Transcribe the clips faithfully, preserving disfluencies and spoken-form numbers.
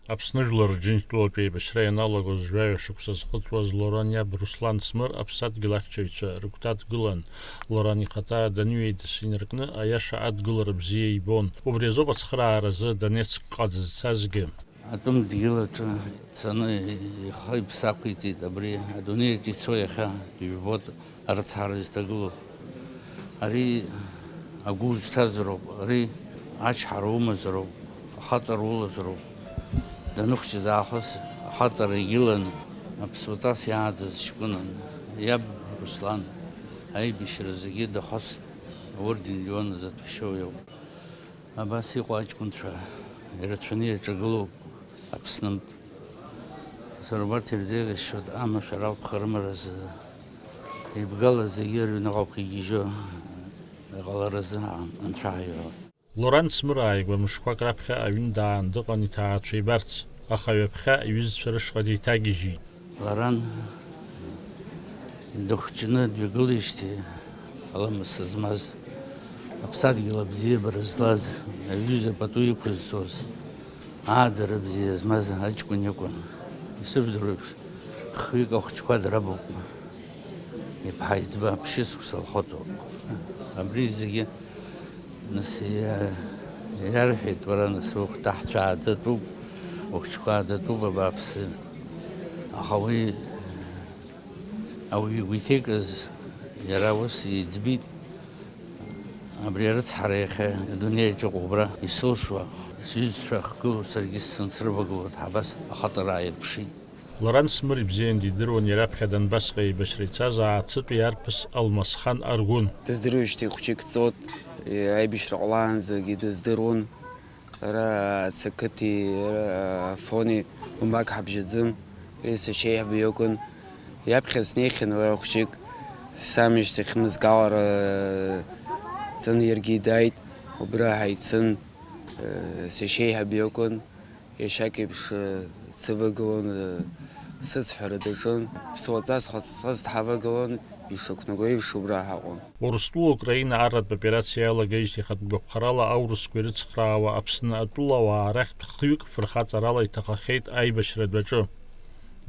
Аԥсны жәлар Рџьынџьтәылатә еибашьра ианалагоз жәаҩа шықәса зхыҵуаз Лоран иаб Руслан Смыр аԥсадгьыл ахьчаҩцәа рыгәҭа дгылан. Лоран ихаҭа даныҩеидас инаркны, аиаша адгылара бзиа ибон. Убри азоуп ацхырааразы Донецкҟа дызцазгьы. Атәым дгьыл аҿы дцаны ихы-иԥсы ақәиҵеит абри адунеиаҿ ицо иахьа, ижәбоит, арыцҳара изҭагылоу. Ари агәы узҭазароуп, ари ачҳара умазароуп, ахаҵара улазароуп. Даныхәҷыз аахыс ахаҵара егьылан, аԥсуаҵас иааӡаз ҷкәынан, иаб Руслан аибашьра зегьы дахәыцт, аорден Леон азы аҭәашьа уиоуп. Абас иҟоу аҷкәынцәа ирацәаны ирҿагылоуп Аԥснынтә. Сара убарҭ ирзеиӷьасшьоит амашәыр алԥха рымаразы, еибгала зегьы рыҩныҟақәа игьежьо иҟаларазы анцәа ҳаиҳәо. Лоран Смыр ааигәа мышқәак раԥхьа аҩны даан дыҟан иҭаацәа ибарц, аха ҩаԥхьа иҩызцәа рышҟа деиҭагьежьит. Лоран дыхәҷны дҩагылеижьҭеи аламыс змаз, аԥсадгьыл абзиабара злаз, аҩыза пату иқәызҵоз, ааӡара бзиа змаз аҷкәын иакәын. Исыбдыруеиԥш, хҩык ахәыҷқәа драбуп. Иԥҳа иӡба ԥшьышықәса лхыҵуп. Абри зегьы, нас, иа-, иарҳәеит, уара, нас, ухәҭаҳцәа аадатәуп, ухәыҷқәа аадатәуп, абааԥсы. Аха уи ауаҩы игәы иҭеикыз иара ус иӡбеит, абри арыцҳара иахьа адунеи аҿы ыҟоуп, убра исылшуа, сҩызцәа ахгылоу саргьы сцын срывагылоит ҳәа абас ахаҵара ааирԥшит. Лоран Смыр ибзиан дидыруан иара аԥхьа Донбассҟа еибашьра ицаз аацытәи арԥыс Алмасхан Аргәын. Дыздыруеижьҭеи хәҷык ҵуан, аибашьра ҟалаанӡагьы дыздыруан. Ара ацақыҭи, ара афони умбак ҳабжьаӡым, ари сашьеиҳабы иакәын. Иаԥхьа снеихьан уара хәҷык, самышьҭахь мызкалара ҵын, иаргьы дааит, убра ҳаицын, сашьеиҳабы иакәын. Иашьак еиԥш, э, дсывагылон, э, сыцҳәара даҿын. Ԥсуаҵас хацҵас дҳавагылон, ишақәнаго еиԥш убра ҳаҟон. Урыстәыла Украина арратә операциа иалагеижьҭеи ихатә гәаԥхарала аурысқәа ирыцхраауа Аԥсны атәылауаа рахьтә хҩык фырхаҵарала иҭахахьеит аибашьратә аҿы.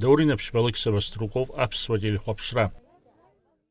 Даур Инаԥшьба, Алықьса Баструков, Аԥсуа телехәаԥшра.